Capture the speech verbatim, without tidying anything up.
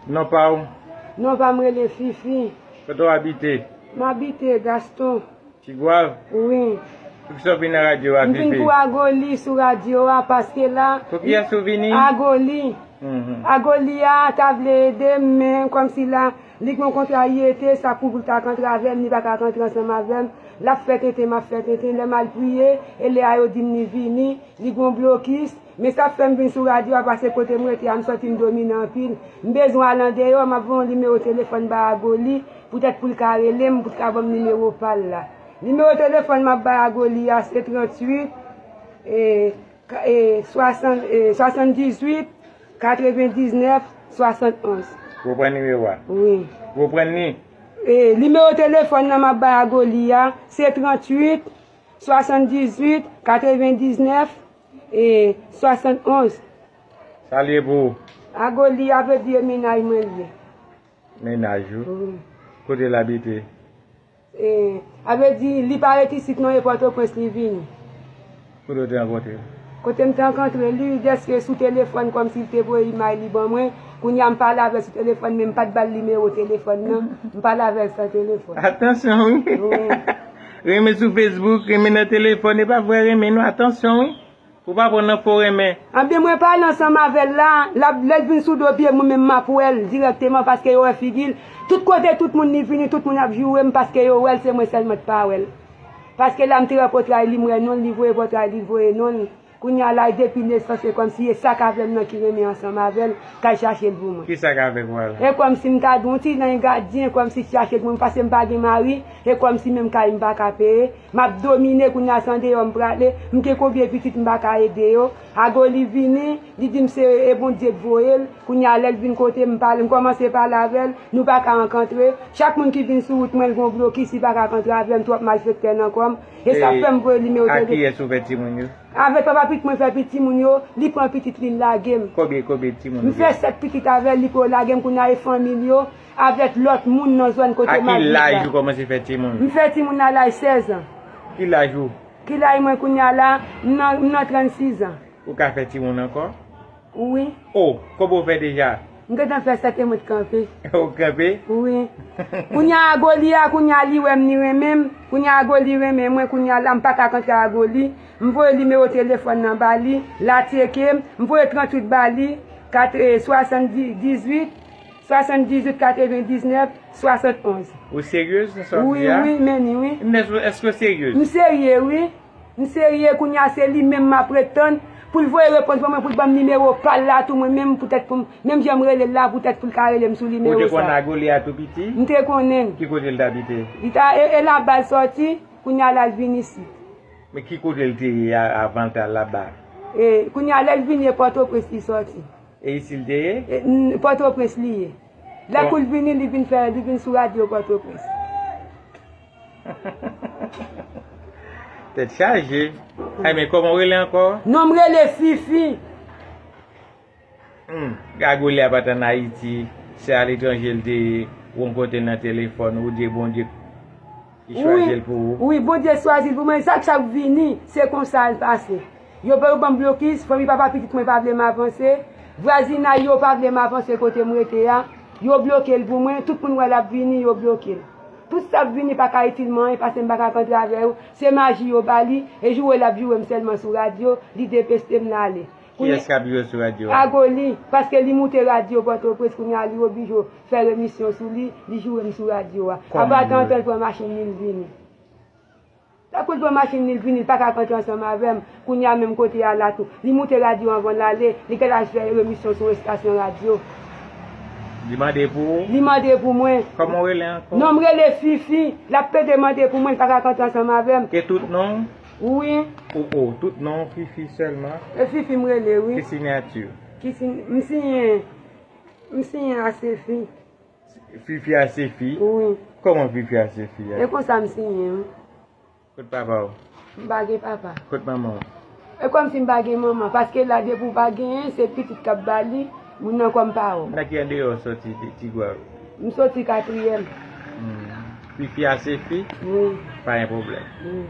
Non pa w? Non pa m rele Fifi. Kote w abite? M abite Gaston. Tigwav? Wi. Poukisa w vin nan radyo a, Fifi? M vin pou Agoli sou radyo a, paske la... Pou kiyès ou vini? Agoli. Mhm. Agoli a ta vle ede m, men kòmsi la, li gen yon kontra I E T, sa pou l ta k antre avè m, li pa ka antre ansanm avè m. L ap fè tenten, m ap fè tenten, lè m al priye, e lè a yo di m li vini, li gen yon blokis. Men sa k fè m vin sou radyo a, paske kote m rete a, m santi m domine anpil. M bezwen al andeyò, m ap voye yon nimewo telefòn ba Agoli, poutèt pou l ka rele m, pou l ka ban m nimewo pa l la. Nimewo telefòn m ap bay Agoli a, se tranntuit, e, ka-, e, swasann, e, swasanndizuit, katrevendiznèf, swasannonz. Ou pran nimewo a? Wi. Ou pran ni? E, nimewo telefòn nan m ap bay Agoli a, se tranntuit, swasanndizuit, katrevendiznèf, e swasannonz. Sa l ye pou ou? Agoli a vle di e mennaj mwen l ye. Mennaj ou? Wi. Kote l abite? E, a vle di, li pa ret isit non, e Pòtoprens li vini. Kote w te rankontre l? Kote m te rankontre li, dèske sou telefòn, kòmsi l te voye imaj li ban mwen. Kounye a m pale avè l sou telefòn, men m pa t ba l nimewo telefòn nan. M pale avè l san telefòn. Atansyon, wi. Wi. Renmen sou Facebook, renmen nan telefòn, e pa vrè renmen non, atansyon, wi. Ou pa pran nan fo renmen. Anben, mwen pale ansanm avè l la, l ap, lè l vin sou do pye m, mwen menm m ap wè l dirèkteman, paske yo wè figi l. Tout kote, tout moun li vini, tout moun ap joure m, paske yo wè l, se mwen sèlman k pa wè l. Paske la, m te wè pòtray li, m wè non l, li voye pòtray li, li voye non l. Kounye a la, depi nesans, se kòmsi e sa k avè m nan ki renmen ansanm avè l, k al chache l pou mwen. Kisa k avè w la? E kòmsi m ta di yon ti nèg gadyen, kòmsi chache l pou mwen, paske m pa gen mari, e kòmsi menm kay m pa ka peye. M ap domine, kounye a se andeyò m prale, m gen konbyen pitit m pa ka ede yo. Agoli vini, li di m se, e, Bondye k voye l. Kounye a lè l vin kote m, m pale, m kòmanse pale avè l, nou pa ka rankontre. Chak moun ki vin sou wout mwen, l gen yon blokis, li pa ka rankontre avè m, twòp malfektè nan kò m. E sa fè m voye nimewo telefòn. E a kiyès ou fè timoun yo? Avèk papa pitit mwen fè pitit timoun yo, li pran pitit li, l lage m. Konbyen, konbyen timoun ou gen? M fè sèt pitit avè l, li pran lage m, kounye a e fanmi l yo, avèk lòt moun nan zòn kote m ap viv la. A ki laj ou kòmanse fè timoun? M fè timoun nan laj sèz an. Ki laj ou? Ki laj mwen kounye a la? M nan, m nan trannsis an. Ou ka fè timoun ankò? Wi. O, konbyen w fè deja? M gentan fè sèt e mwen t kanpe. Ou kanpe? Wi. Kounye a Agoli a, kounye a li wè m, li renmen m. Kounye a Agoli renmen mwen, kounye a la m pa ka rankontre Agoli. M voye nimewo telefòn nan ba li, l a tcheke m. M voye tranntuit ba li, kat, e, swasanndizuit, swasanndizuit, katrevendiznèf, swasannonz. Ou seryez nan sa w di a? Wi, wi, men ni, wi. Men èske, èske w seryez? M serye, wi. M serye, kounye a se li menm m ap ret tann pou l voye repons ban mwen, pou l ban m nimewo pa l la tou, mwen menm, poutèt pou m, menm jan m rele l la, poutèt pou l ka rele m sou nimewo sa. Ou te konn Agoli a tou piti? M te konnen l. Ki kote l t abite? Li ta, e, e laba l sòti, kounye a la l vin isit. Men ki kote l te ye a, avan l t al laba? E, kounye a lè l vini, e Pòtoprens li sòti. E isit l te ye? E, n-, Pòtoprens li ye. Lè kou l vini, li vin fè, li vin sou radyo Pòtoprens. Tèt chaje. Ay, men kòman w rele ankò? Non, m rele Fifi. Hmm, Agoli a pa t ann Ayiti, se aletranje l te ye, ou rankontre l nan telefòn, ou di Bondye ki chwazi l pou ou. Wi, Bondye chwazi l pou mwen, sa k, sa k vini, se konsa l pase. Yo pa, yo ban m blokis, fanmi papa pitit mwen pa vle m avanse, vwazinay yo pa vle m avanse kote m rete a, yo bloke l pou mwen, tout moun wè l ap vini, yo bloke l. Tout sa k vini pa ka itil mwen anyen, paske m pa ka rankontre avè yo, se maji yo ba li, e joure l ap joure m sèlman sou radyo, li depeste m, l ale. Kiyès k ap joure sou radyo a? Agoli, paske li moute radyo Pòtoprens, kounye a li oblije fè emisyon sou li, li joure m sou radyo a. Apa tantan l pran machin li, l vini. Tankou l pran machin li, l vini, l pa ka rantre ansanm avè m. Kounye a menm kote a la tou. Li moute radyo anvan l ale, li gentan al fè emisyon sou yon estasyon radyo. Li mande pou ou? Li mande pou mwen. Kòman w rele ankò? Non, m rele Fifi. L ap plede mande pou mwen, l pa ka rantre ansanm avè m. E tout non w? Wi. O, o, tout non w Fifi sèlman? E Fifi m rele, wi. Ki siyati w? Ki si-, m siyen, m siyen Asefi. Fifi Asefi? Wi. Kòman Fifi Asefi a? E konsa m siyen, wi. Kot papa w? M pa gen papa. Kot manman w? E kòmsi m pa gen manman, paske la depi w pa genyen, se pitit k ap ba li, moun nan kòm pa w. Nan ki andeyò w soti, Ti-, Tigwav? M soti Katriyèm. Hmm. Fifi Asefi? Wi. Pa gen pwoblèm. Wi.